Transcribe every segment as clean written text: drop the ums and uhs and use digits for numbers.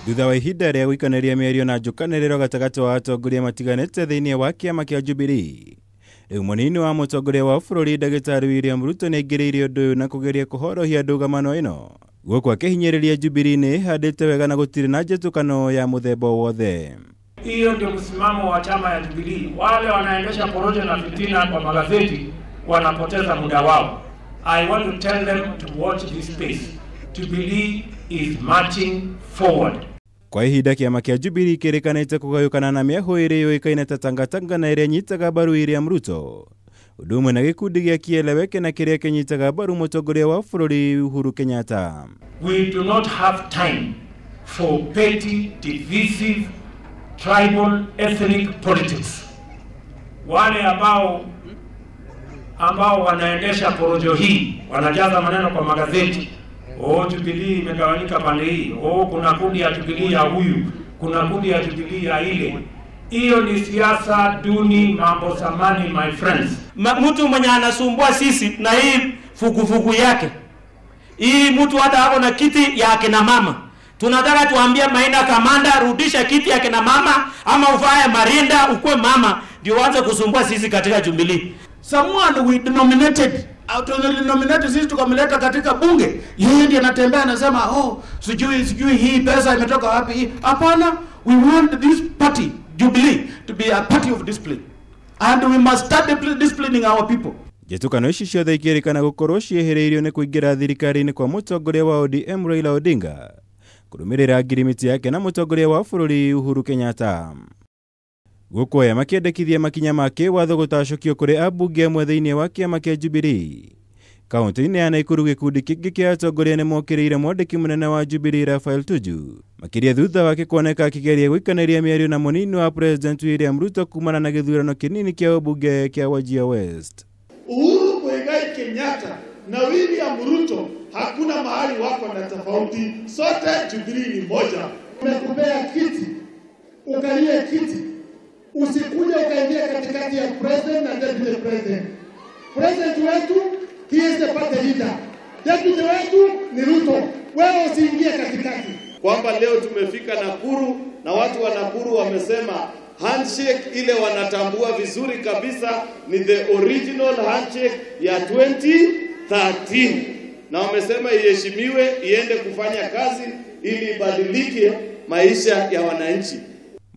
Thutha wa ihinda rĩa gũikanĩria mĩario na njũkanĩrĩro gatagatĩ wa atongoria matiganĩte thĩinĩ wa kĩama kĩa Jubilee, rĩu mũnini wa mũtongoria wa bũrũri ndagĩtarĩ William Ruto nĩaingĩrĩire ũndũ ũyũ na kũgeria kũhorohia ndũgamano ĩno, gũkũ akĩhinyĩrĩria Jubilee nĩ ĩhandĩte wega na gũtirĩ na njĩtũkano ya mũthemba o wothe. Hiyo ndio msimamo wa chama ya Jubilee. Wale wanaendesha porojo na fitina kwa magazeti wanapoteza muda wao. I want to tell them to watch this space. Jubilee is marching forward. Kwa ihinda kĩama kĩa Jubilee kĩrĩkanĩte kũgayũkana na mĩahũ ĩrĩa yũĩkaine ta Tangatanga na ĩrĩa ĩnyitaga mbaru William Ruto, ũndũ ũmwe na gĩkundi gĩa Kieleweke na kĩrĩa kĩnyitaga mbaru mũtongoria wa bũrũri Uhuru Kenyatta. We do not have time for petty, divisive, tribal, ethnic politics. Wale ambao wanaendesha porojo hii wanajaza maneno kwa magazeti. Oh, Jubilee imegawanyika pande hii. Oh, kuna kundi ya Jubilee ya huyu, kuna kundi ya Jubilee ya ile. Hiyo ni siasa duni, mambo zamani, my friends. Mtu mwenye anasumbua sisi na hii fukufuku yake. Hii mtu hata ako na kiti ya kina mama. Tunataka tuambie Maina Kamanda, rudisha kiti ya kina mama ama uvae marinda ukue mama ndio uanze kusumbua sisi katika Jubilee. Someone we nominated, nominated sisi tukamleta katika bunge. Yeye ndiye anatembea anasema, oh, sijui hii pesa imetoka wapi hii. Hapana, we want this party Jubilee to be a party of discipline. And we must start disciplining our people. Njĩtũkano ici ciothe ikĩrĩkana gũkorwo ciehereirio nĩ kũingĩra thirikari-inĩ kwa mũtongoria wa ODM Raila Odinga kũrũmĩrĩra ngirimiti yake na mũtongoria wa bũrũri Uhuru Kenyatta. Gũkũ aya makĩendekithia makinya ma kĩwatho gũtacũkio kũrĩ ambunge amwe thĩinĩ wa kĩama kĩa Jubilee. Kaunti-inĩ ya Nakuru gĩkundi kĩngĩ kĩa atongoria nĩmokĩrĩire mwandĩki mũnene wa Jubilee Raphael Tuju, makĩria thutha wake kuoneka akĩgeria gũikanĩria mĩario na mũnini wa President William Ruto kumana na gĩthurano kĩnini kĩa ũmbunge kĩa Wajir West. Uhuru Muigai Kenyatta na William Ruto hakuna mahali wako na tofauti, sote Jubilee ni moja. Tumekupea kiti, ukalie kiti, usikuje ukaingia katikati ya president na deputy president. President wetu he is the party leader, deputy wetu ni Ruto, wewe usiingie katikati. Kwamba leo tumefika Nakuru na watu wa Nakuru wamesema handshake ile wanatambua vizuri kabisa ni the original handshake ya 2013, na wamesema iheshimiwe, iende kufanya kazi ili ibadilike maisha ya wananchi.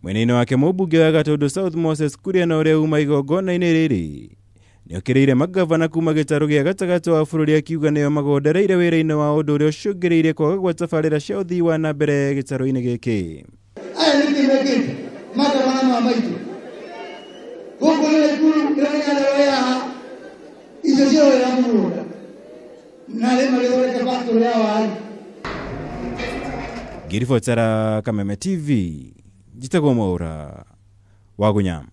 Mwenene wake mũmbunge wa Gatundu South Moses Kuria na ũrĩa uma igongona-inĩ rĩrĩ nĩokĩrĩire magavana kuma gĩtarũ gĩa gatagatĩ wa bũrũri akiuga nĩo magondereire wĩra-inĩ wa ũndũ ũrĩa ũcũngĩrĩirie kwaga gwa tabarĩra cia ũthii wa na mbere gĩtarũ-inĩ gĩkĩ. Aya nĩkĩ mekĩte magavana ma maitũ gũkũ nĩ Nakuru kĩrĩa wĩra icio cia wĩra mũgũnda na arĩa magĩthondeka factory ya waru. Ngĩribotera Kameme TV, njĩtagwo Mwaura wa Gunyama.